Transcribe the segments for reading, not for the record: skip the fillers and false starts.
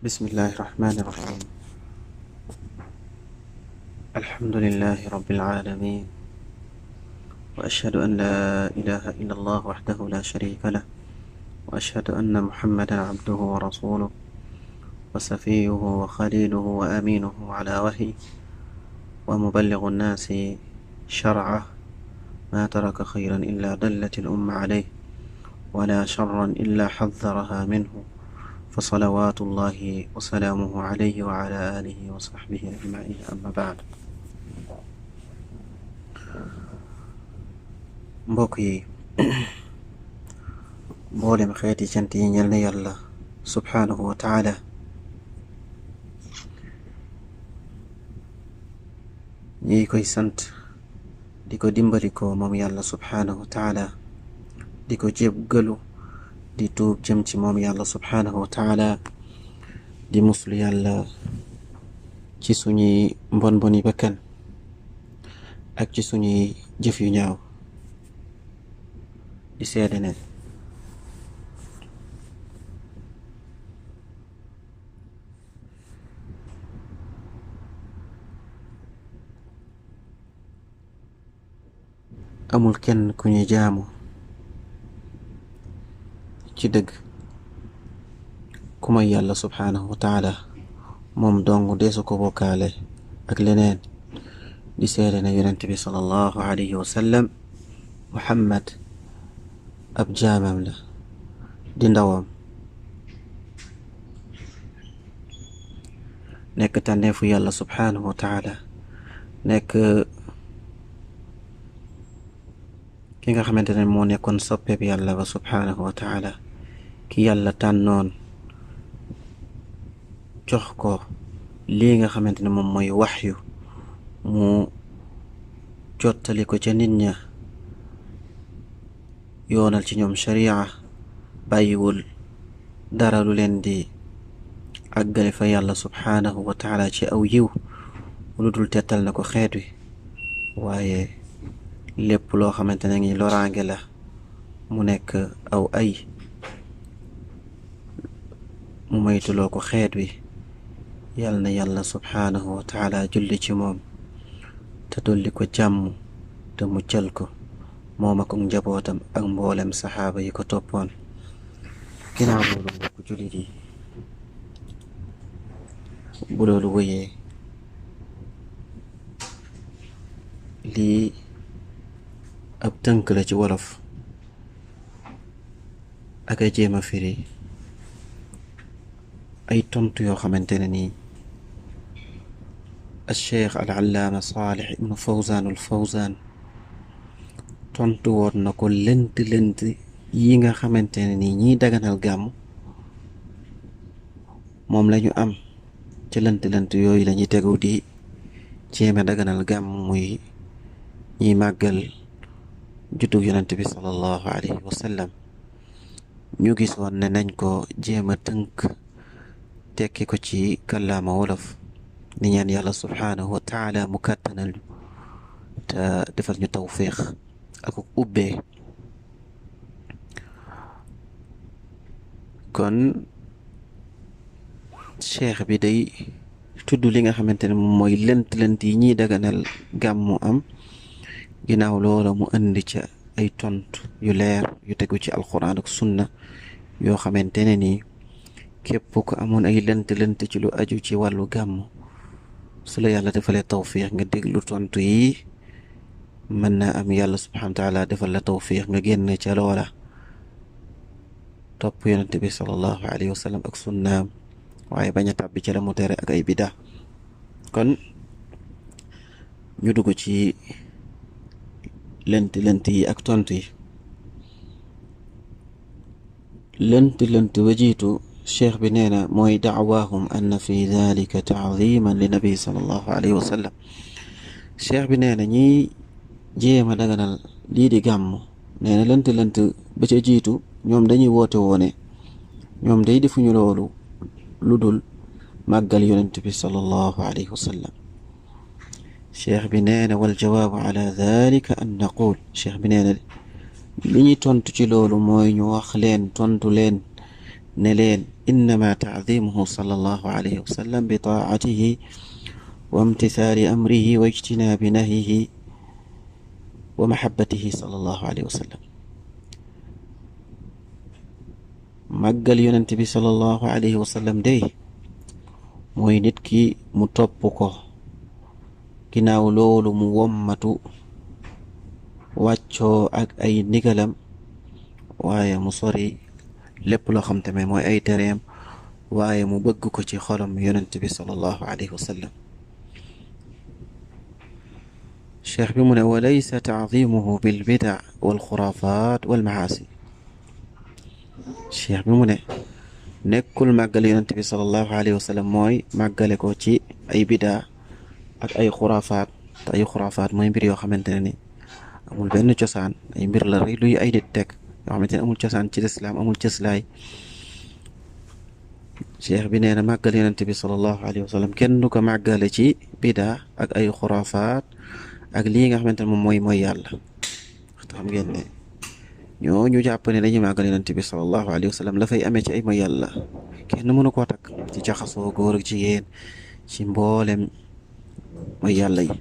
بسم الله الرحمن الرحيم. الحمد لله رب العالمين، وأشهد أن لا إله إلا الله وحده لا شريك له، وأشهد أن محمدا عبده ورسوله وصفيه وخليله وأمينه على وحيه، ومبلغ الناس شرعه، ما ترك خيرا إلا دلت الأمة عليه، ولا شرا إلا حذرها منه، فصلوات الله وسلامه عليه وعلى آله وصحبه أجمعين. أما بعد. mbokk yi mboolem xeeti cant yi ñel na yàlla subhaanahu wa taala. ñi koy sant di ko dimbali ko moom yàlla subhaanahu wa taala, di ko jéggalu di tuub jëm ci moom yàlla subhaanahu wa taala, di muslu yàlla ci suñuy mbon boni bakkan ak ci suñuy jëf yu ñaaw, di seede ne amul kenn ku ñuy jaamu ci dëgg ku may yàlla subhaanahu wa taala, moom dong deesu ko bokkaale ak leneen. di seede ne yonent bi sallallahu alayhi wa sallam Muhammad ab jaamam la, di ndawam, nekk tànneefu yàlla subhaanahu wa taala, nekk ki nga xamante ne moo nekkoon soppeeb yàlla ba subhaanahu wa taala, ki yàlla tànnoon jox ko lii nga xamante ne moom mooy waxyu, mu jottali ko ca nit ña, yoonal ci ñoom sharia, bàyyiwul dara lu leen di àggale fa yàlla subhaanahu wa taala ci aw yiw lu dul tettal na ko xeet wi. waaye lépp loo xamante ne ngi loraange la, mu nekk aw ay, mu moytuloo ko xeet wi. yal na yàlla subhaanahu wa taala julli ci moom te dolli ko jàmm te muccal ko moom ak njabootam ak mboolem saxaaba yi ko toppoon. ginnaaw loolu mbokk jullit yi, bu loolu wëyee, lii ab tënk la ci wolof ak a jéem a firi ay tontu yoo xamante ne nii al-Cheikh al-Allaama Saalih ibnu Fawzaan al-Fawzaan tontu woon na ko lënt yi nga xamante ne nii ñiy daganal gàmm moom lañu am ci lënt yooyu lañuy tegu di jéem a daganal gàmm, muy ñiy màggal juddug yonent bi sallallahu alayhi wa sallam. ñu gisoon ne nañ ko jéem a tënk tekki ko ci kàllaama wolof, ni ñaan yàlla subhaanahu wa taala mu kàttanal ñu te defal ñu tawfiix ak ubbee. kon cheikh bi day tudd li nga xamante ne moom mooy lënt yi ñiy daganal gàmmu am. ginnaaw loola mu indi ca ay tontu yu leer yu tegu ci alquran ak sunna, yoo xamante ne nii képp ku amoon ay lënt ci lu aju ci wàllu gàmm, su la yàlla defalee tawfiix nga déglu tontu yi, mën naa am yàlla subhaanahu wa taala defal la tawfiix nga génn ca loola, topp yonent bi sallallahu alayhi wa sallam ak sunnaam, waaye bañ a tàbbi ci la mu tere ak ay bida. kon ñu dugg ci lënt yi ak tontu yi. lënt ba jiitu cheikh bi nee na mooy dacwaahum anna fi dalika taadiman li nabi sallallahu alayhi wa sallam. cheikh bi nee na ñiy jéema daganal lii di gàmm, nee na lënt ba ca jiitu ñoom dañuy woote woone ñoom day defuñu loolu lu dul màggal yonent bi sallallahu alayhi wa sallam. cheikh bi nee na wal jawaabu ala dalika an naqul, cheikh bi nee na li ñuy tontu ci loolu mooy ñu wax leen, tontu leen ne leen إنما تعظيمه صلى الله عليه وسلم بطاعته وامتثال أمره واجتناب نهيه ومحبته صلى الله عليه وسلم màggal yonent bi sallallahu alayhi wa sallam day mooy nit ki mu topp ko ginnaaw loolu mu wommatu wàccoo ak ay ndigalam waaye mu sori lépp loo xam te ne mooy ay tereem waaye mu bëgg ko ci xolam yonent bi sallallahu alayhi wa sallam cheikh bi mu ne wa laysa taadimuhu bilbidaa walxuraafaat walmacaasi cheikh bi mu ne nekkul màggal yonent bi sallallahu alayhi wa sallam mooy màggale ko ci ay bidaa ak ay xuraafaat te ay xuraafaat mooy mbir yoo xamante ne ni amul benn cosaan ay mbir la rek luy ay nit teg yoo xamante ne amul cosaan ci lislaam amul cëslaay cheikh bi nee na màggal yonent bi sallallahu alayhi wa sallam kenn du ko màggale ci bidaa ak ay xuraafaat ak lii nga xamante ne moom mooy yàlla xam ngeen ne ñooñu jàpp ne dañuy màggal yonent bi sallallahu alayhi wa sallam la fay amee ci ay mooy yàlla kenn mënu koo takk ci jaxasoo góor ak jigéen ci mboolem mooy yàlla yi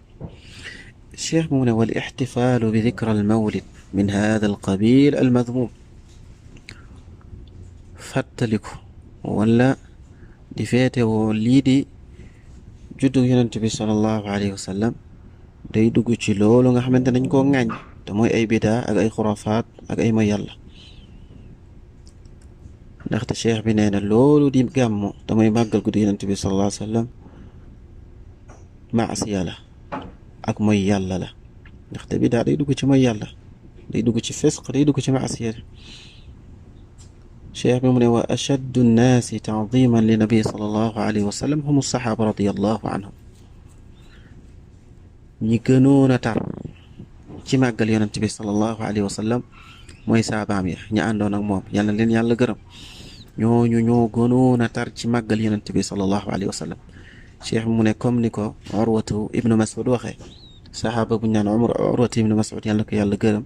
cheikh mu ne wal ixtifaalu bi dikra al mawlid min hada al qabil al madmum fàttaliku wala di feetewoo lii di juddu yonent bi sallallahu alayhi wa sallam day dugg ci loolu nga xamante nañ koo ŋàññ te mooy ay bidaa ak ay xurafaat ak ay mooy yàlla ndaxte cheikh bi nee na loolu di gàmmu te mooy màggal guddi yonent bi sallallahu alayhi wa sallam maasiya la ak mooy yàlla la ndaxte bidaa day dugg ci mooy yàlla day dugg ci fisq day dugg ci maasiya cheikh bi mu ne wa ashaddu nnaasi taadiman li nabi sallallahu alayhi wa sallam hum saxaaba radiyallahu anhum ñi gënoon a tar ci màggal yonent bi sallallahu alayhi wa sallam mooy saabaam ya ña àndoon ak moom yàlla leen yàlla gërëm ñooñu ñoo gënoon a tar ci màggal yonent bi sallallahu alayhi wa sallam cheikh mu ne comme ni ko urwatu ibnu mas'ud waxee saxaaba bu ñu naan urwatu ibnu mas'ud yàlla ko yàlla gërëm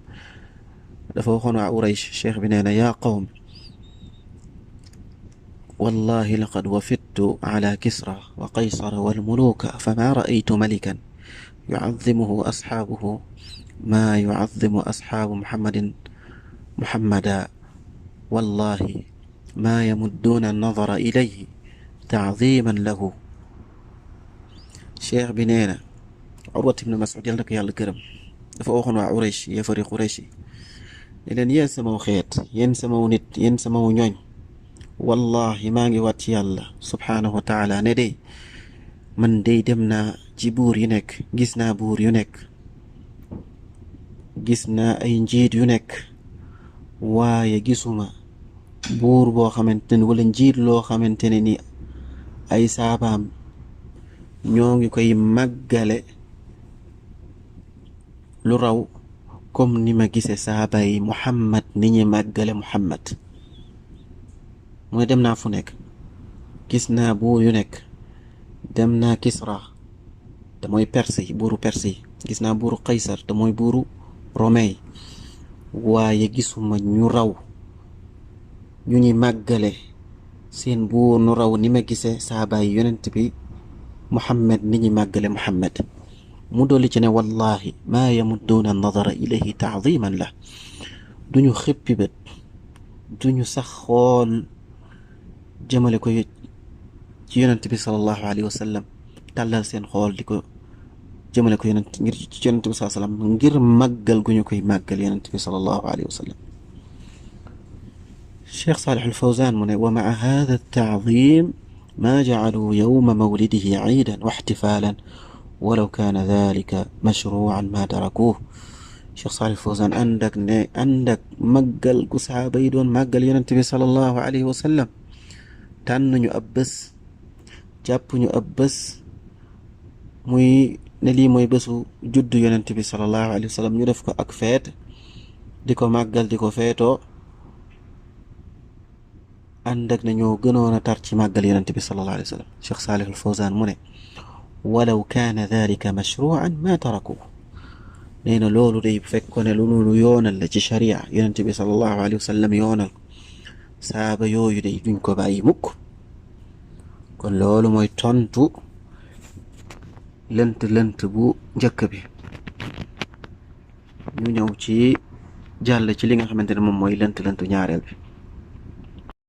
dafa waxoon waa Uraysh cheikh bi nee na yaa qawm wallahi laqad wafidtu ala kisra wa qaysara walmuluka fama ra'aytu malikan yucadimuhu asxaabuhu maa yucadimu asxaabu muhammada wallahi maa yamudduuna annadara ilayhi tacdiman lahu cheikh bi nee na Urwat ibn Mas'ud yàlla na ko yàlla gërëm dafa waxoon waa Quraysh yéefari Quraysh yi ne leen yéen samaw xeet yéen samaw nit yéen samaw ñooñ wallahi maa ngi waat ci yàlla subhaanahu wa taala ne day man day dem naa ci buur yu nekk gis naa buur yu nekk gis naa ay njiit yu nekk waaye gisuma buur boo xamante ne wala njiit loo xamante ne ni ay saabaam ñoo ngi koy màggale lu raw comme ni ma gisee saaba yi Muhammad ni ñi màggale Muhammad mooy dem naa fu nekk gis naa buur yu nekk dem naa Kisra te mooy Perse yi buuru Perse yi gis naa buuru Qaysar te mooy buuru Romain yi waaye gisuma ñu raw ñu ñi màggale seen buur nu raw ni ma gisee saaba yi yonent bi Muhammad ni ñi màggale Muhammad mu dolli ci ne wallahi maa yamudduuna nadara ilayhi taadiman la duñu xëppi bët duñu sax xool jëmale ko ci yonent bi sallallahu alayhi wa sallam tàllal seen xool di ko jëmale ko yonent ngir ci yonent bi sallallahu alayhi wa sallam ngir màggal gu ñu koy màggal yonent bi sallallahu alayhi wa sallam cheikh Saalih al-Fawzaan mu ne wa maa haada at-tacdiim maa jacaluu yawma mawlidihi ciidan wa ixtifaalan walaw kaana daalika mashruucan maa tarakuuh cheikh Saalih al-Fawzaan ànd ak màggal gu saxaaba yi doon màggal yonent bi sallallahu alayhi wa sallam tànn ñu ab bés jàpp ñu ab bés muy ne lii mooy bésu juddu yonent bi sallallahu alayhi wa sallam ñu def ko ak feet di ko màggal di ko feetoo ànd ak ne ñoo gënoon a tar ci màggal yonent bi sallallahu alayhi wa sallam cheikh Saalih al-Fawzaan mu ne walaw kaana dalika mashruucan ma taraku nee na loolu day fekkoon ne lu yoonal la ci sharia yonent bi sallallahu alayhi wa sallam yoonal saaba yooyu day duñ ko bàyyi mukk. kon loolu mooy tontu lënt bu njëkk bi. ñu ñëw ci jàll ci li nga xamante ne moom mooy lënt ñaareel bi.